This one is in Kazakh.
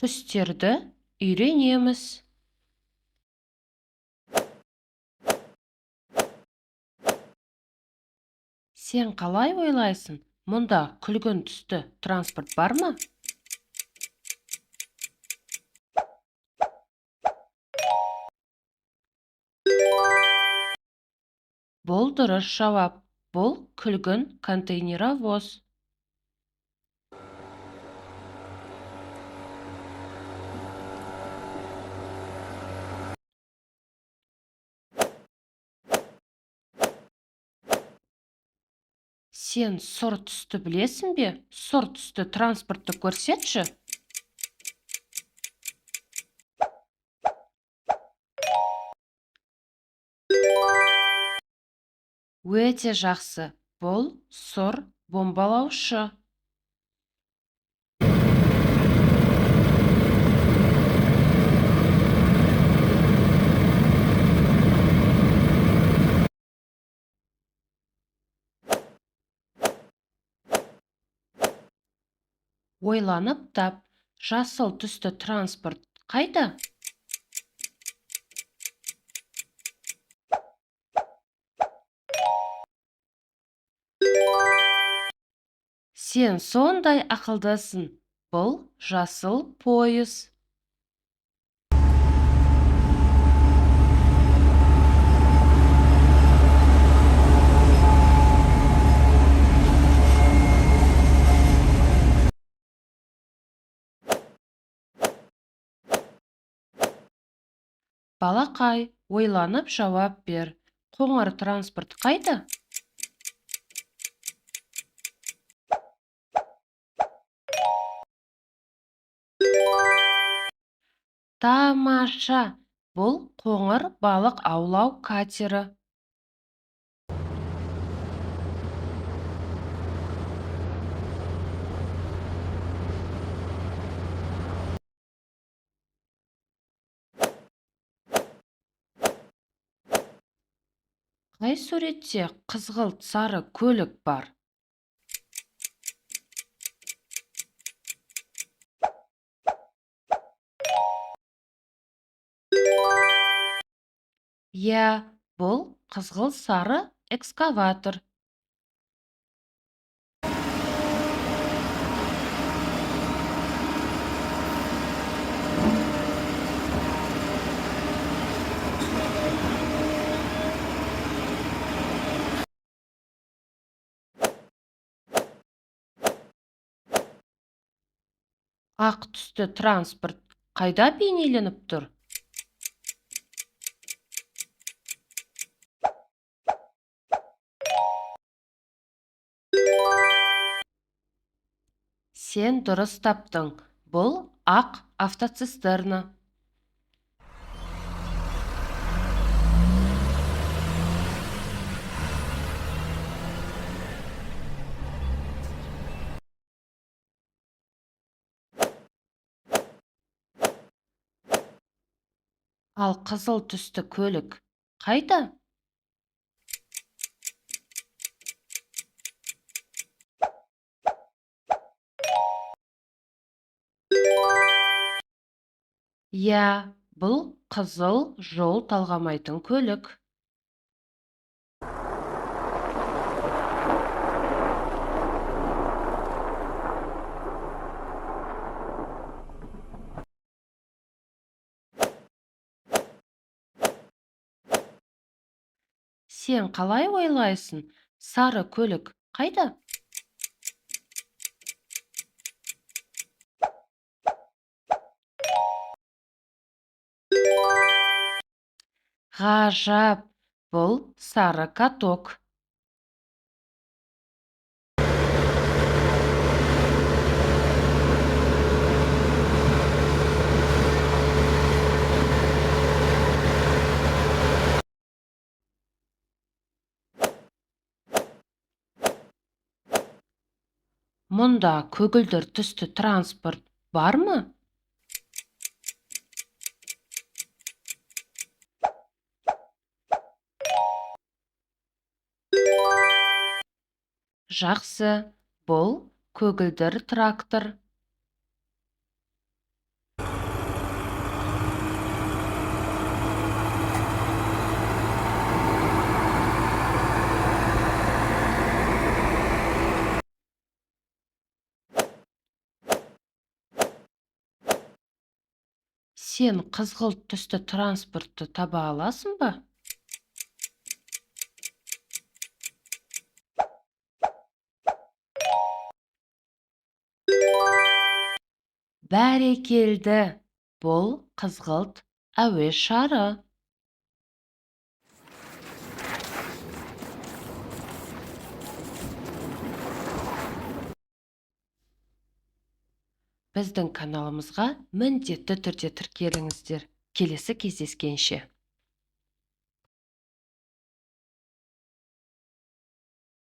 Түстерді үйренеміз. Сен қалай ойлайсың, мұнда күлгін түсті транспорт бар ма? Бұл дұрыс жауап. Бұл күлгін контейнеровоз. Сен сұр түсті білесің бе? Сұр түсті транспортты көрсетші. Өте жақсы. Бұл сұр бомбалаушы. Ойланып тап, жасыл түсті транспорт қайда? Сен сондай ақылдысың. Бұл жасыл пойыз. Балақай, ойланып жауап бер. Қоңыр транспорт қайда? Тамаша! Бұл қоңыр балық аулау катері. Қай суретте қызғылт сары көлік бар? Иә, бұл қызғылт сары экскаватор. Ақ түсті транспорт қайда бейнеленіп тұр? Сен дұрыс таптың. Бұл ақ автоцистерна. Ал қызыл түсті көлік қайда? Иә, бұл қызыл жол талғамайтын көлік. Сен қалай ойлайсың, сары көлік қайда? Ғажап, бұл сары каток. Мұнда көгілдір түсті транспорт бар ма? Жақсы, бұл көгілдір трактор. Сен қызғылт түсті транспортты таба аласың ба? Бәрекелді! Бұл қызғылт әуе шары. Біздің каналымызға міндетті түрде тіркеліңіздер. Келесі кездескенше!